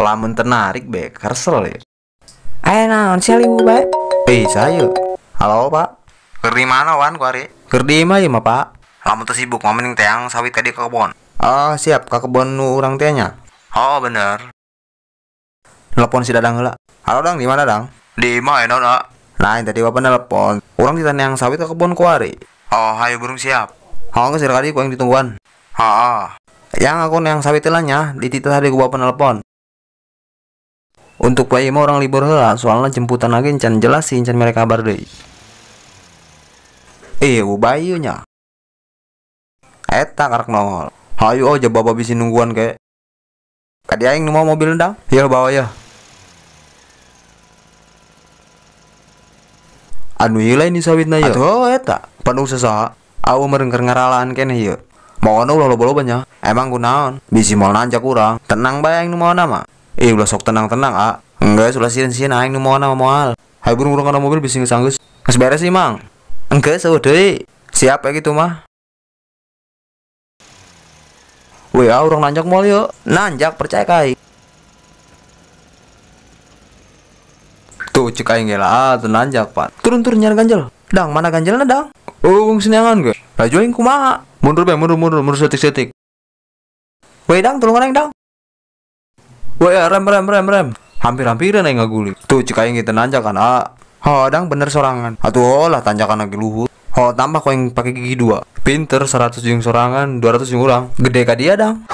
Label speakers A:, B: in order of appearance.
A: Lamun tenarik be kersel ya.
B: Aya naon sih liwu bae?
A: Saya. Halo, Pak. Keur di mana wan kuari? Keur di imah ieu mah, Pak. Lamun teu sibuk mah mending teang sawit tadi ke kebon. Ah, siap ka kebon nu urang teh nya. Oh, bener. Nelpon si Dadang heula. Halo, Dang, di mana, Dang? Di imah naon, ah. Nah, yang tadi Bapak nelpon. Urang ditanya yang sawit ke kebon kuari. Oh, hayu burung siap. Oh, geus kali ku yang ditungguan. Heeh. Yang aku yang sawit heula nya, dititah tadi ku Bapak nelpon. Untuk bayi mah orang libur heula, soalnya jemputan lagi encan jelas sih, encan mereka kabar deui. Bayu nya. Eta karak nongol. Hayu oh bapak bisi nungguan kayak. Kadi aing nu mau mobil ndang. Ya bawa ya. Anu ieu lain sawitna ieu. Atuh eta, penuh sesaha. Awu meureun keur ngaralaan keneh ieu. Maona ulah loba-loba nya. Emang kunaon? Bisi moal nanjak urang. Tenang bae aing nu maona mah. Ulah sok tenang-tenang, ah. Enggeus ulah sieun-sieun aing nu maona mah moal. Hayu burung urang kana mobil bisi geus anggeus. Geus beres sih, Mang. Enggeus eueuh deui. Siap ya gitu mah. Weh, ah, urang nanjak moal yuk. Nanjak percaya ka aing. Tuh cek aing ge lah, ah, teu nanjak, Pak. Turun-turun nyari ganjel. Dang, mana ganjelna, Dang? Oh, wong seneangan ge. Laju aing kumaha? Mundur bae, mundur, mundur, mundur setik-setik. Weh, Dang, tulungan aing, Dang. Weh, rem, rem, rem, rem. Hampir-hampiran aing ngaguling. Tuh cek aing ge teu nanjak kan, ah. Ho, Dang, bener sorangan. Atuh lah tanjakan lagi luhur. Ho, tambah kau yang pakai gigi 2. Pinter 100 jeung sorangan, 200 jeung urang. Gede ka dia, Dang.